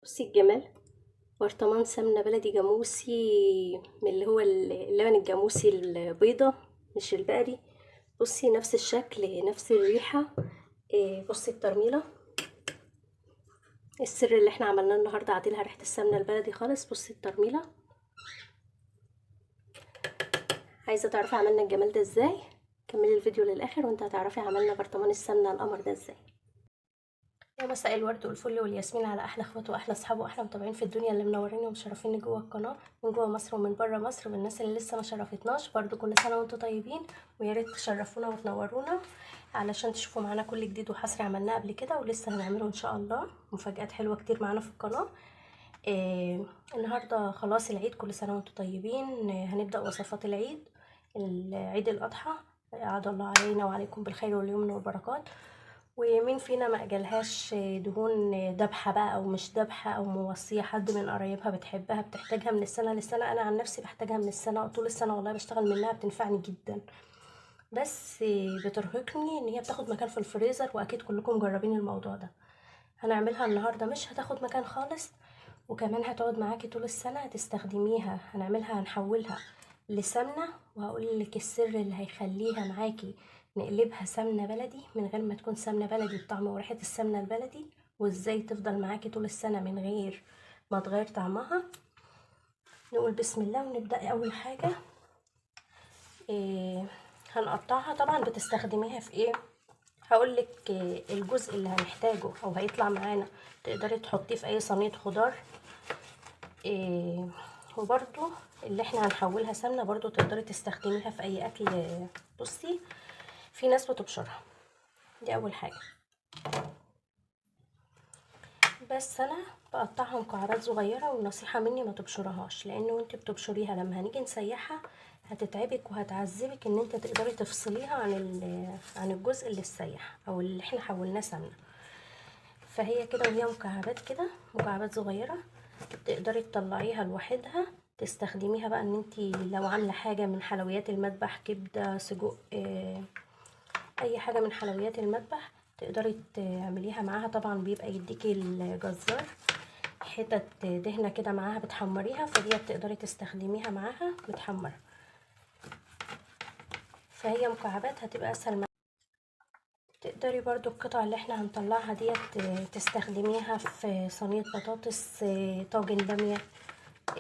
بصي الجمال، برطمان سمنة بلدي جاموسي من اللي هو اللبن الجاموسي البيضة مش البقري. بصي نفس الشكل نفس الريحة. بصي الترميلة، السر اللي احنا عملناه النهاردة عديلها ريحة السمنة البلدي خالص. بصي الترميلة، عايزة تعرفي عملنا الجمال ده ازاي؟ كملي الفيديو للاخر وانت هتعرفي عملنا برطمان السمنة القمر ده ازاي. يا مساء الورد والفل والياسمين على احلى اخوات واحلى اصحاب واحلى متابعين في الدنيا اللي منوريني ومشرفيني جوه القناة، من جوه مصر ومن بره مصر، والناس اللي لسه ما شرفتناش برضو كل سنة وانتم طيبين، ويا ريت تشرفونا وتنورونا علشان تشوفوا معانا كل جديد وحصري عملناه قبل كده ولسه هنعمله ان شاء الله. مفاجآت حلوة كتير معانا في القناة. النهارده خلاص العيد، كل سنة وانتم طيبين. هنبدا وصفات العيد، عيد الاضحى، اعاد الله علينا وعليكم بالخير واليمن والبركات. ومين فينا ما اجلهاش دهون دبحه بقى او مش دبحه او موصيه حد من قرايبها بتحبها بتحتاجها من السنة للسنة. انا عن نفسي بحتاجها من السنة طول السنة والله، بشتغل منها بتنفعني جدا، بس بترهقني ان هي بتاخد مكان في الفريزر، واكيد كلكم مجربين الموضوع ده. هنعملها النهارده مش هتاخد مكان خالص، وكمان هتقعد معاكي طول السنة هتستخدميها. هنعملها هنحولها لسمنه، وهقول لك السر اللي هيخليها معاكي نقلبها سمنه بلدي من غير ما تكون سمنه بلدي بطعم وريحه السمنة البلدي، وازاي تفضل معاكي طول السنة من غير ما تغير طعمها. نقول بسم الله ونبدا. اول حاجة هنقطعها. طبعا بتستخدميها في ايه؟ هقول لك الجزء اللي هنحتاجه او هيطلع معانا تقدري تحطيه في اي صينية خضار، وبرده اللي احنا هنحولها سمنه برده تقدري تستخدميها في اي اكل. بصي في ناس بتبشرها، دي اول حاجة، بس انا بقطعها مكعبات صغيرة، والنصيحة مني ما تبشرهاش، لان وانت بتبشريها لما هنيجي نسيحها هتتعبك وهتعذبك ان انت تقدري تفصليها عن الجزء اللي اتسيح او اللي احنا حولناه سمنه. فهي كده وهي مكعبات كده، مكعبات صغيرة، تقدري تطلعيها لوحدها تستخدميها بقى ان انت لو عامله حاجة من حلويات المذبح، كبده، سجق، اي حاجة من حلويات المذبح تقدري تعمليها معاها. طبعا بيبقى يديكي الجزار حتت دهنه كده معاها بتحمريها، فدي تقدري تستخدميها معاها متحمره. فهي مكعبات هتبقى اسهل معاها. تقدري برضو القطع اللي احنا هنطلعها ديت تستخدميها في صينية بطاطس، طاجن باميه،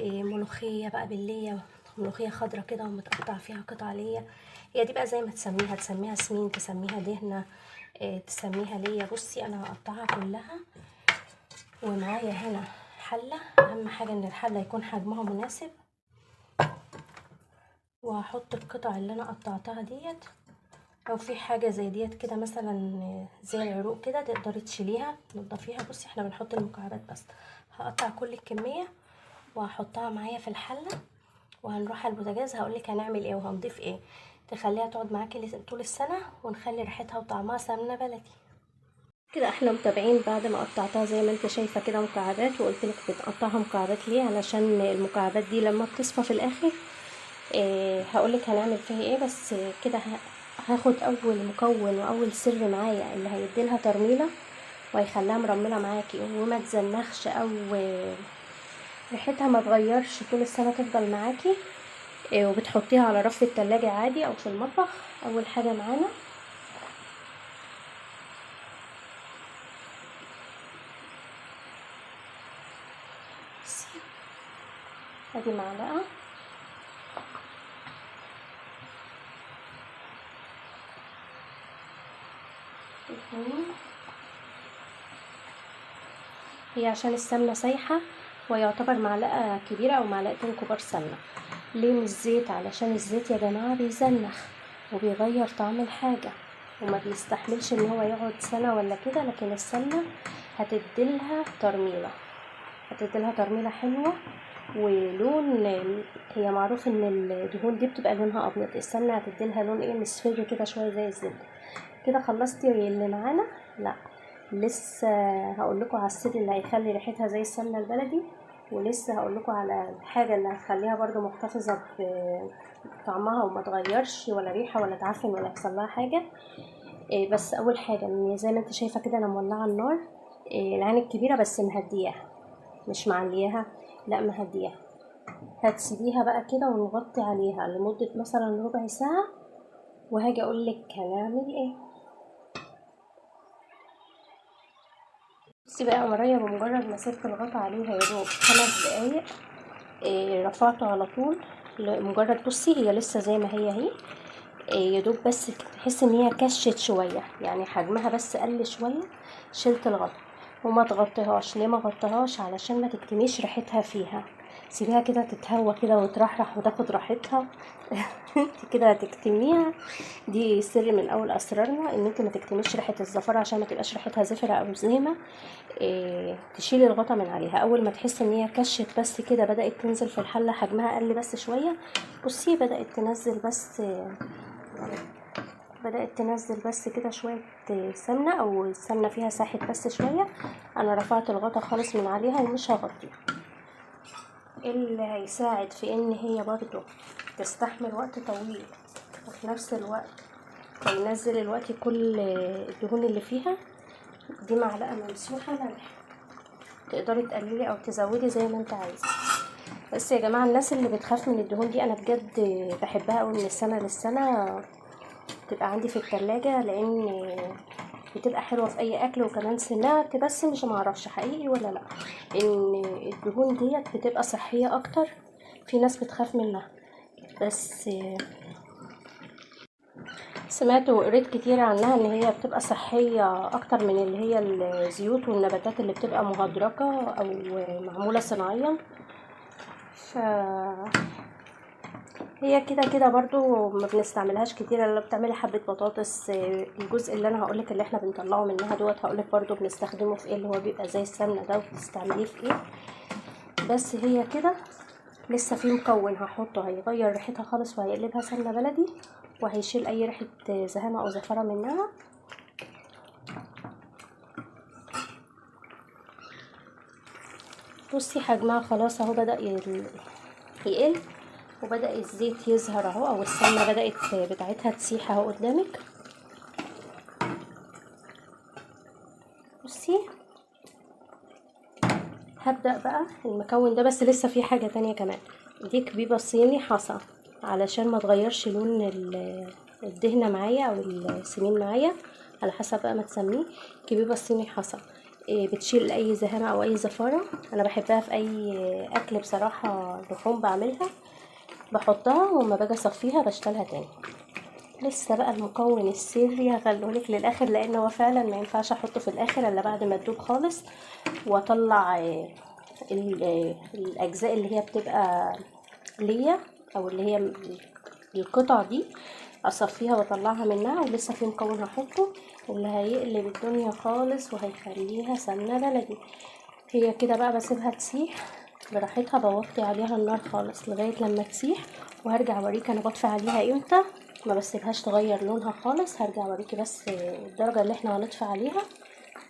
ملوخية بقى بالليه، ملوخية خضرة كده ومتقطع فيها قطع ليا. هي دي بقى زي ما تسميها، تسميها سمين، تسميها دهنه، تسميها ليا. بصي انا هقطعها كلها، ومعايا هنا حله. اهم حاجة ان الحلة يكون حجمها مناسب، وهحط القطع اللي انا قطعتها ديت. لو في حاجة زي ديت كده مثلا زي العروق كده تقدري تشيليها تنضفيها. بصي احنا بنحط المكعبات بس. هقطع كل الكمية وهحطها معايا في الحلة، وهنروح على البوتاجاز هقولك هنعمل ايه وهنضيف ايه تخليها تقعد معاكي طول السنة، ونخلي ريحتها وطعمها سمنه بلدي كده. احنا متابعين بعد ما قطعتها زي ما انت شايفه كده مكعبات، وقلت لك بتقطعها مكعبات ليه؟ علشان المكعبات دي لما بتصفى في الاخر هقولك هنعمل فيها ايه. بس كده هاخد اول مكون واول سر معايا اللي هيديلها ترميله وهيخليها مرمله معاكي وما تزنخش او ريحتها ما تغيرش طول السنة تفضل معاكي، وبتحطيها على رف التلاجة عادي او في المطبخ. اول حاجة معانا ادي معلقه اتنين، هي عشان السمنة سايحه ويعتبر معلقه كبيرة او معلقتين كبار سمنه. ليه مش زيت؟ علشان الزيت يا جماعة بيزنخ وبيغير طعم الحاجة وما بيستحملش ان هو يقعد سنة ولا كده، لكن السمنة هتديلها ترميله، هتديلها ترميله حلوة ولون. هي معروف ان الدهون دي بتبقى لونها ابيض، السمنة هتديلها لون ايه، مصفر كده شوية زي الزبدة كده. خلصتي اللي معانا؟ لا لسه هقول لكم على السر اللي هيخلي ريحتها زي السمنة البلدي، ولسه هقول لكم على الحاجة اللي هتخليها برده محتفظة بطعمها وما تغيرش ولا ريحه ولا تعفن ولا يحصل لها حاجة. بس اول حاجة زي ما انت شايفه كده انا مولعه النار، العين الكبيرة بس مهدياها. مش معلياها، لا مهدياها. هتسيبيها بقى كده ونغطي عليها لمدة مثلا ربع ساعة، وهاجي اقولك هنعمل ايه. بصي بقى يا قمرية، بمجرد ما سبت الغطا عليها يا دوب 5 دقايق رفعته على طول. مجرد بصي هي لسه زي ما هي اهي، يا دوب بس تحس ان هي كشت شوية، يعني حجمها بس قل شوية. شلت الغطا وما تغطيهاش. ليه ما غطيهاش؟ علشان ما تكتميش ريحتها فيها، سيبيها كده تتهوى كده وترحرح وتاخد راحتها. انت كده هتكتميها. دي سر من اول اسرارنا، ان انت ما تكتميش ريحه الزفاره عشان ما تبقاش ريحتها زفره او زيمه. تشيلي الغطا من عليها اول ما تحس ان هي كشت بس كده، بدات تنزل في الحلة حجمها قل بس شوية. بصي بدات تنزل بس، بدات تنزل بس كده شوية سمنه، او السمنة فيها ساحت بس شوية. انا رفعت الغطا خالص من عليها ومش هغطيها. اللي هيساعد في ان هي برضو تستحمل وقت طويل وفي نفس الوقت هينزل الوقت كل الدهون اللي فيها، دي معلقه ممسوحة ملح، تقدري تقللي او تزودي زي ما انت عايزه. بس يا جماعة الناس اللي بتخاف من الدهون دي انا بجد بحبها قوي، من السنة للسنة تبقى عندي في التلاجة، لان بتبقى حلوة في اي اكل. وكمان سمعت بس مش معرفش حقيقي ولا لا ان الدهون ديت بتبقى صحية اكتر، في ناس بتخاف منها، بس سمعت وقريت كتير عنها ان هي بتبقى صحية اكتر من اللي هي الزيوت والنباتات اللي بتبقى مهدرجه او معمولة صناعيا. ف هي كده كده برضو ما بنستعملهاش كتير، الا بتعملي حبة بطاطس. الجزء اللي انا هقولك اللي احنا بنطلعه منها دوت هقولك برضو بنستخدمه في ايه، اللي هو بيبقى زي السمنة ده وبتستعمليه في ايه. بس هي كده لسه في مكون هحطه هيغير ريحتها خالص وهيقلبها سمنة بلدي، وهيشيل اي ريحة زهامة او زفرة منها. بصي حجمها خلاص اهو بدأ يقل، وبدأ الزيت يظهر اهو، او السمنة بدأت بتاعتها تسيح اهو قدامك. بصي هبدأ بقى المكون ده، بس لسه في حاجة تانية كمان. دي كبيبة صيني حصى علشان ما تغيرش لون الدهنة معايا او السمين معايا، على حسب بقى ما تسميه. كبيبة صيني حصى بتشيل اي زهامة او اي زفارة. انا بحبها في اي اكل بصراحة، لحوم بعملها بحطها، وما باجي اصفيها بشتلها تاني. لسه بقى المكون السري هخليهولك للاخر، لان هو فعلا ما ينفعش احطه في الاخر الا بعد ما تدوب خالص، واطلع الاجزاء اللي هي بتبقى ليا او اللي هي القطع دي، اصفيها واطلعها منها. ولسه في مكون هحطه اللي هيقلب الدنيا خالص وهيخليها سمنه بلدي. هي كده بقى بسيبها تسيح براحتها، بوطي عليها النار خالص لغاية لما تسيح، وهرجع اوريك انا بطفي عليها امتى. ما بسيبهاش تغير لونها خالص، هرجع اوريكي بس الدرجة اللي احنا هنطفي عليها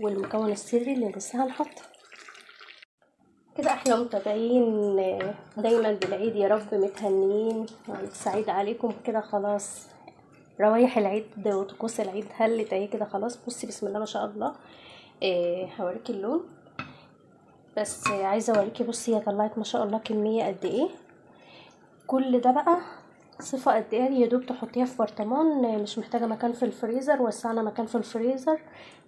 والمكون السري اللي لسه هنحطه. كده احنا متابعين دايما بالعيد، يا رب متهنيين سعيد عليكم كده. خلاص روايح العيد وطقوس العيد هلت اهي كده خلاص. بصي بسم الله ما شاء الله، هوريكي اللون، بس عايزه اوريكي. بصي هي طلعت ما شاء الله كمية قد ايه. كل ده بقى صفة قد ايه، يا دوب تحطيها في برطمان، مش محتاجه مكان في الفريزر. وسعنا مكان في الفريزر.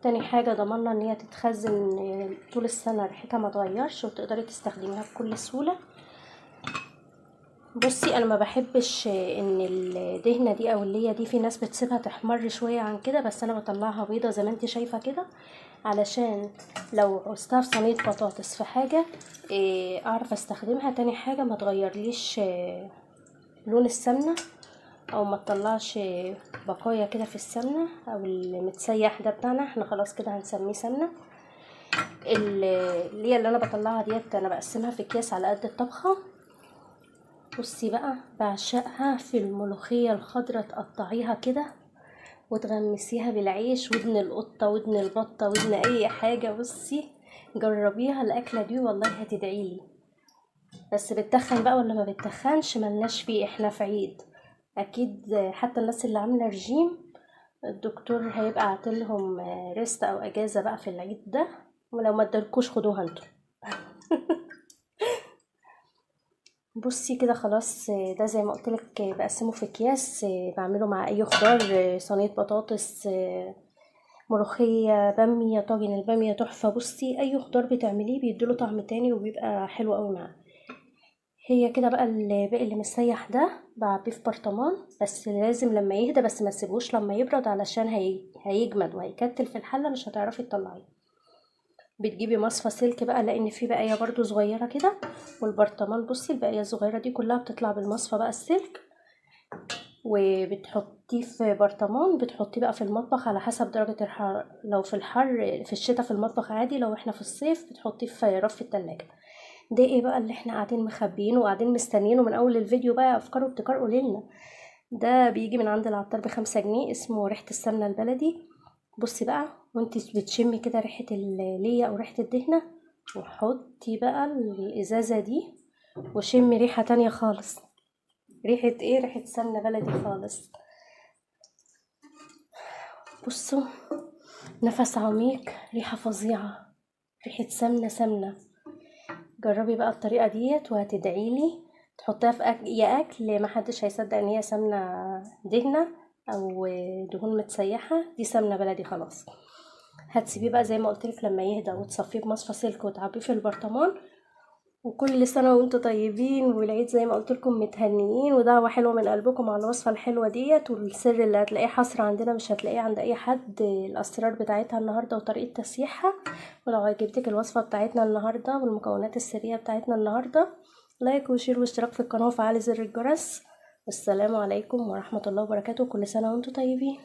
تاني حاجة ضمننا ان هي تتخزن طول السنة، ريحتها ما تغيرش، وتقدري تستخدميها بكل سهولة. بصي انا ما بحبش ان الدهنه دي او الليه دي، في ناس بتسيبها تحمر شوية عن كده، بس انا بطلعها بيضة زي ما انت شايفه كده، علشان لو عوزتها في صينية بطاطس في حاجة اعرف استخدمها. تاني حاجة ما تغيرليش لون السمنة، او ما تطلعش بقايا كده في السمنة او المتسيح ده بتاعنا، احنا خلاص كده هنسميه سمنه. اللي انا بطلعها ديت انا بقسمها في اكياس على قد الطبخة. بصي بقى بعشقها في الملوخية الخضراء، تقطعيها كده وتغمسيها بالعيش، ودن القطة ودن البطة ودن اي حاجة. بصي جربيها الاكلة دي والله هتدعيلي. بس بتخن بقى ولا ما بتخنش ملناش فيه، احنا في عيد اكيد. حتى الناس اللي عامله رجيم الدكتور هيبقى عاطلهم ريست او اجازه بقى في العيد ده، ولو ما ادالكوش خدوها انتوا. بصي كده خلاص، ده زي ما قلت لك بقسمة في اكياس، بعمله مع اي خضار، صينية بطاطس، ملوخية، باميه، طاجن الباميه تحفة. بصي اي خضار بتعمليه بيديله طعم تاني وبيبقى حلو قوي معاه. هي كده بقى الباقي اللي مسيح ده بعبيه في برطمان، بس لازم لما يهدى، بس ما تسيبوش لما يبرد علشان هيجمد وهيكتل في الحلة، مش هتعرفي تطلعيه. بتجيبي مصفى سلك بقى، لان في بقايا برضو صغيرة كده، والبرطمان بصي البقايا الصغيرة دي كلها بتطلع بالمصفى بقى السلك، وبتحطيه في برطمان، بتحطيه بقى في المطبخ على حسب درجه الحرارة. لو في الحر في الشتاء في المطبخ عادي، لو احنا في الصيف بتحطيه في رف التلاجة. ده ايه بقى اللي احنا قاعدين مخبيينه وقاعدين مستنيينه من اول الفيديو بقى؟ افكار وابتكار قوليلنا. ده بيجي من عند العطار ب5 جنيه، اسمه ريحه السمنة البلدي. بصي بقى وانت بتشمي كده ريحه الليه او ريحه الدهنه، وحطي بقى الازازه دي وشمي ريحه تانية خالص. ريحه ايه؟ ريحه سمنه بلدي خالص. بصوا نفس عميق، ريحه فظيعة، ريحه سمنه سمنه. جربي بقى الطريقة ديت وهتدعيلي. تحطيها في اي اكل، ما حدش هيصدق ان هي سمنه دهنه او دهون متسيحه، دي سمنه بلدي خلاص. هتسيبيه بقى زي ما قلت لك لما يهدى، وتصفية بمصفى سلك وتعبيه في البرطمان. وكل سنة وانتم طيبين، والعيد زي ما قلت لكم متهنيين، ودعوة حلوة من قلبكم على الوصفة الحلوة ديت، والسر اللي هتلاقيه حصر عندنا مش هتلاقيه عند اي حد، الاسرار بتاعتها النهارده وطريقه تسييحها. ولو عجبتك الوصفة بتاعتنا النهارده والمكونات السرية بتاعتنا النهارده، like و share واشتراك في القناة وفعلي زر الجرس. والسلام عليكم ورحمة الله وبركاته. كل سنة وانتم طيبين.